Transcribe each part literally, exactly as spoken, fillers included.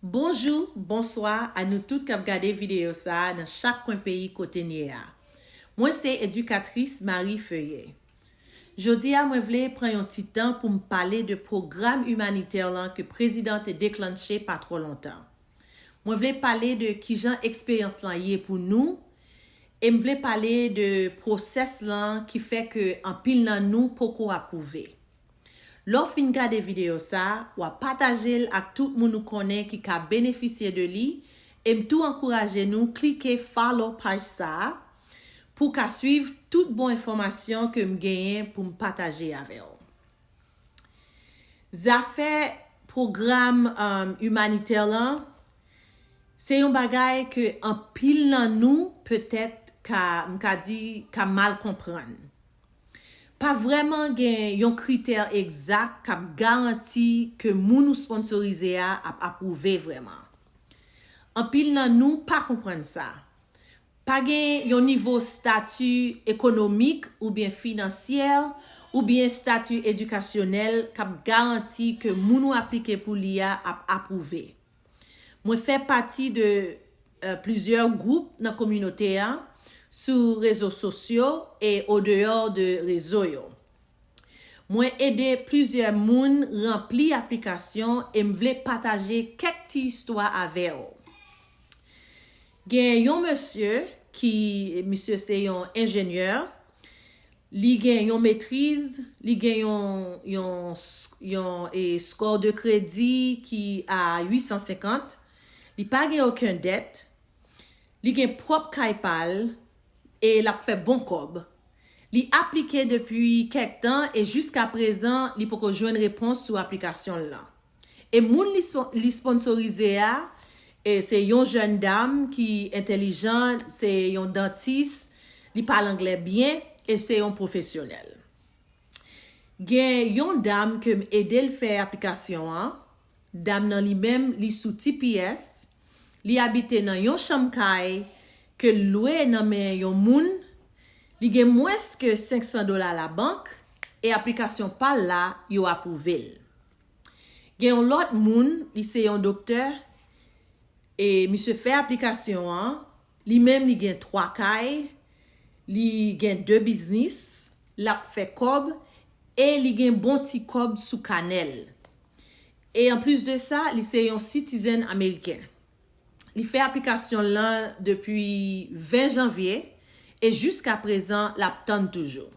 Bonjou, bonswa a nou tout k ap gade videyo sa a nan chak kwen peyi kote n ye a. Mwen se edikatris Marie Feuillé. Jodi a, mwen vle pran yon ti tan pou m pale de pwogram imanitè lan ke prezidan te deklanche pa twò lontan. Mwen vle pale de kijan eksperyans lan ye pou nou, e m vle pale de pwosès lan ki fè ke anpil nan nou poko apwouve. Lè w fin gade videyo sa a, w a pataje l ak tout moun ou konnen ki ka benefisye de li, e m tou ankouraje nou klike follow paj sa a pou w ka swiv tout bon enfòmasyon ke m genyen pou m pataje avè w. Zafè pwogram um, imanitè lan, se yon bagay ke anpil nan nou petèt ka, m ka di, ka mal konprann. Pa vrèman gen yon kritè egzak k ap garanti ke moun ou sponsorize a ap apwouve vrèman. Anpil nan nou pa konprann sa. Pa gen yon nivo stati ekonomik oubyen finansyè oubyen stati edikasyonèl k ap garanti ke moun ou aplike pou li a ap apwouve. Mwen fè pati de euh, plizyè gwoup nan kominote a, sou rezo sosyo e odeyò de rezo yo. Mwen ede plizyè moun ranpli aplikasyon e m vle pataje kèk ti istwa avè w. Gen yon mesye ki, misye se yon enjenyè, li gen yon metriz, li gen yon, yon, yon e, score de kredi ki a uit san senkant, li pa gen okenn dèt, li gen pwòp kay pa l, e l ap fè bon kòb. Li aplike depi kèk tan e jiska prezan, li poko jwenn repons sou aplikasyon l lan. E moun li, li sponsorize a, e se yon jèn dam ki entèlijan, se yon dantis, li pale anglè byen, e se yon pwofesyonèl. Gen yon dam ke m ede l fè aplikasyon an. Dam nan li menm, li sou T P S. Li abite nan yon chanm kay ke l lwe nan men yon moun. Li gen mwens ke senk san dola labank e aplikasyon pa l la, yo apwouve l. Gen yon lòt moun, li se yon doktè, e misye fè aplikasyon an, li menm li gen twa kay, li gen de biznis, l ap fè kòb, e li gen bon ti kòb sou kanè l. E anplis de sa, li se yon citizen ameriken. Li fè aplikasyon l lan depi ven janvye, e jiska prezan, l ap tann toujou.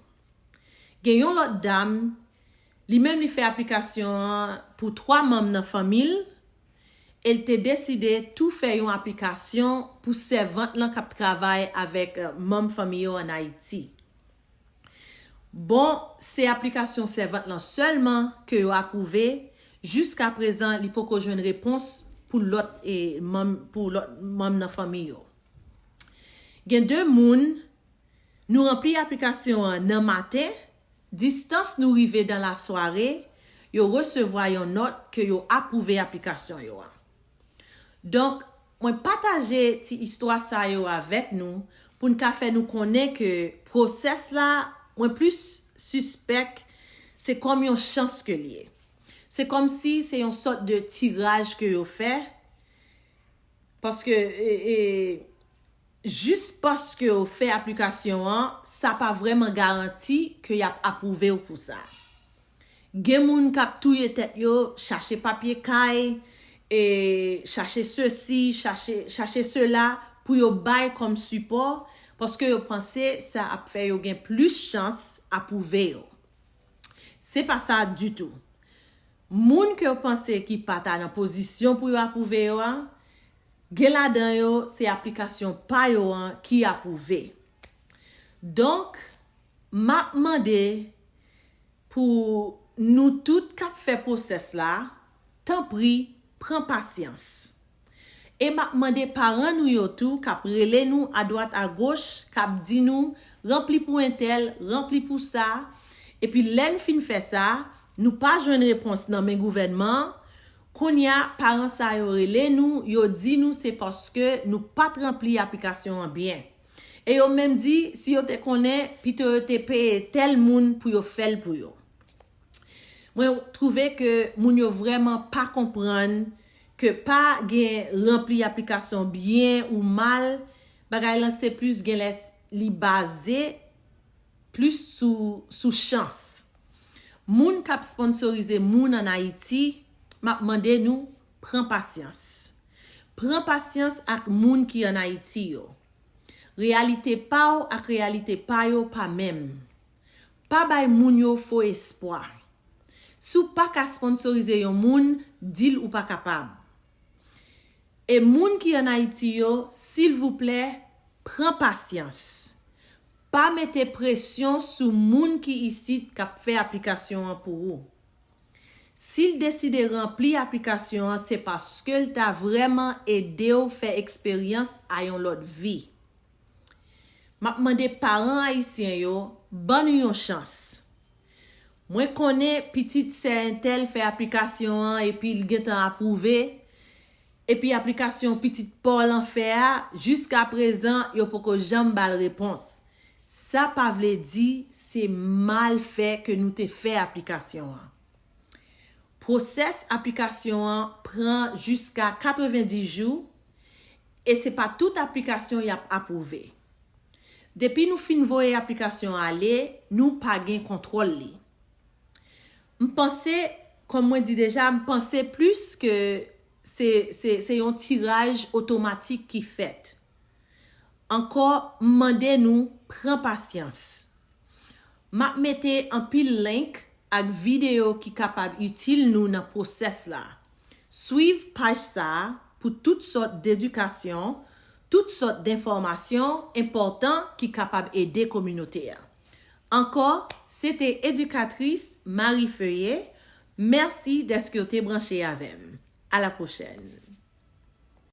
Gen yon lòt dam, li menm li fè aplikasyon an pou twa manm nan fanmi l, e l te deside tou fè yon aplikasyon pou sèvant lan k ap travay avèk euh, manm fanmi yo ann Ayiti. Bon, se aplikasyon sèvant lan sèlman ke yo apwouve. Jiska prezan, li poko jwenn repons pou lòt e manm, pou lòt manm nan fanmi yo. Gen de moun, nou ranpli aplikasyon an nan maten, distans nou rive dan lasware, yo resevwa yon nòt ke yo apwouve aplikasyon yo a. Donk, mwen pataje ti istwa sa yo avèk nou pou n ka fè nou konnen ke pwosès la, mwen plis sispèk se kòm yon chans ke l ye. Se kòmsi se yon sòt de tiraj ke yo fè, paske e, e, jis paske w fè aplikasyon an, sa pa vrèman garanti ke y ap apwouve w pou sa. Gen moun k ap touye tèt yo, chache papye kay, e chache sesi, chache, chache sela pou yo bay kòm sipò, paske yo panse sa ap fè yo gen plis chans apwouve yo. Se pa sa ditou. Moun ke yo panse ki pa ta nan pozisyon pou yo apwouve yo a, gen ladan yo se aplikasyon pa yo an ki apwouve. Donk, m ap mande pou nou tout k ap fè pwosès la, tanpri, pran pasyans. E m ap mande paran nou yo tou k ap rele nou adwat agoch, k ap di nou, ranpli pou entèl, ranpli pou sa. Epi lè n fin fè sa, nou pa jwenn repons nan men gouvènman an. Kounye a, paran sa yo rele nou, yo di nou se paske nou pa t ranpli aplikasyon an byen. E yo menm di, si yo te konnen, pito yo te peye tèl moun pou yo fè l pou yo. Mwen twouve ke moun yo vrèman pa konprann ke pa gen ranpli aplikasyon byen ou mal, bagay lan se plis genlè li baze plis sou, sou chans. Moun k ap sponsorize moun ann Ayiti, m ap mande nou pran pasyans. Pran pasyans ak moun ki ann Ayiti yo. Reyalite pa w ak reyalite pa yo pa menm. Pa bay moun yo fo espwa. Si w pa ka sponsorize yon moun, di l ou pa kapab. E moun ki ann Ayiti yo, silvouplè, pran pasyans. Pa mete presyon sou moun ki isit k ap fè aplikasyon an pou ou. Si l deside ranpli aplikasyon an, se paske l ta vrèman ede w fè eksperyans a yon lòt vi. M ap mande paran ayisyen yo, ban nou yon chans. Mwen konnen pitit sè entèl fè aplikasyon an epi l gentan apwouve, epi aplikasyon pitit pa w lan fè a, jiskaprezan, yo poko janm ba l repons. Sa pa vle di se mal fè ke nou te fè aplikasyon an. Pwosès aplikasyon an pran jiska katrevenndis jou, e se pa tout aplikasyon y ap apwouve. Depi nou fin voye aplikasyon an ale, nou pa gen kontwòl li. M panse, kòm mwen di deja, m panse plis ke se, se, se yon tiraj otomatik ki fèt. Ankò, m mande nou pran pasyans. M ap mete anpil link ak videyo ki kapab itil nou nan pwosès la. Swiv paj sa a pou tout sòt dedikasyon, tout sòt denfòmasyon enpòtan ki kapab ede kominote a. Ankò, se te edikatris Marie Feuillé. Mèsi dèske w te branche avè m. A la pwochèn.